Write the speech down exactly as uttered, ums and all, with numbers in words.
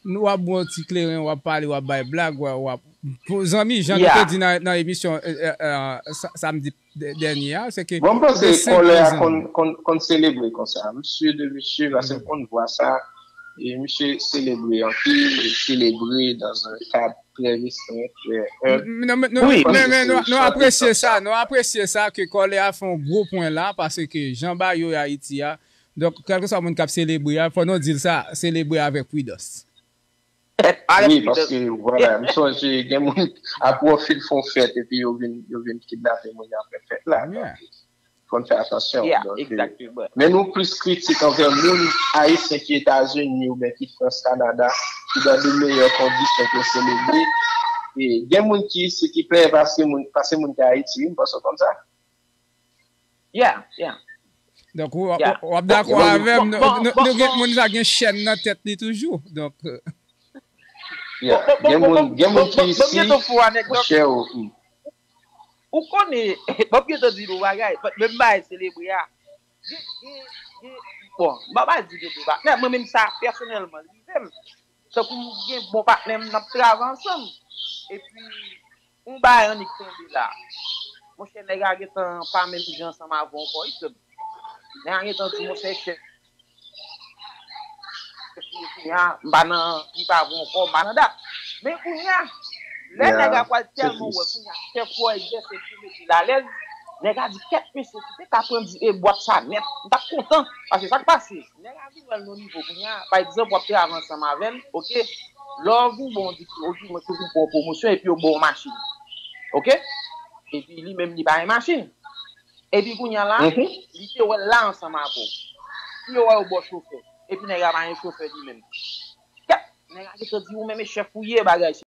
w ap bon ti kleren, w ap pale, w ap bay blag, w ap, w ap, bon, zanmi, jan nou te di nan, nan emisyon, eh, eh, eh, sa- samdi dè- dènye a, se ke Bon, m panse kòlè a konn, konn, konn selebre konsa. M si de misye, paske m konn vwa sa. E misye selebre anpil, e selebre dans un cadre très restreint, très humble. Non, men, non, men, men nou, nou apresye sa, nou apresye sa ke kòlè a fè yon gwo pwen la, paske jan bagay yo ye Ayiti a, donk, kèlkeswa moun k ap selebre a, fò nou di l sa, selebre avèk pridans. Wi, paske, vwala, m sonje gen moun apre w fin fè yon fèt epi yo vin, yo vin kidnape moun yo apre fèt la. Donk, fò n fè atansyon. Donk, men nou plis kritik anvè moun ayisyen ki Etazini oubyen ki Frans, Kanada, ki dans de meyè kondisyon pou selebre. E gen moun ki isi ki plen pase moun, pase moun ki Ayiti, wi, m panse w konn sa. Yeah, yeah. Donk, w, w, w ap dakò avè m, nou, nou, nou gen, moun sa gen chèn nan tèt li toujou. Donk, euh, yeah. Gen moun, gen moun ki isi, monchè, ou, ou konnen, m ap gentan di nou bagay, menm bagay selebre a. Gen, gen, gen, bon, m pa pral di gen de patnè, mwen menm sa, pèsonèlman, li rive m. Tankou m gen bon patnè m, n ap travay ansanm. Epi, yon bagay annik tonbe la. Monchè, nèg la gentan pa menm jan ansanm avè w ankò, wi, frè m. Nèg la gentan di, monchè, chèf, chèf li ye kounye a, m pa nan trip avè w ankò, m pa nan dat. Men kounye a, lè nèg la pral tèlman wè kounye a, chèf ou egzèse pou mete l alèz, nèg la di, kèt mesye, kite ka pran di, e bwat sa nèt, m t ap kontan, paske sa k pase. Nèg la vin wè l nan nivo kounye a, pa egzanp, w ap travay ansanm avè l, oke? Lè w vin bon, di, oke, mwen te vin pran yon pwomosyon epi yo ba w machin. Oke? Epi li menm li pa gen machin. Epi kounye a la, li te wè l la ansanm avè w. Epi yo wè yo ba w chofè. Epi nèg la pa gen chofè li menm. Kèt, nèg la gentan di ou menm e chèf ou ye bagay.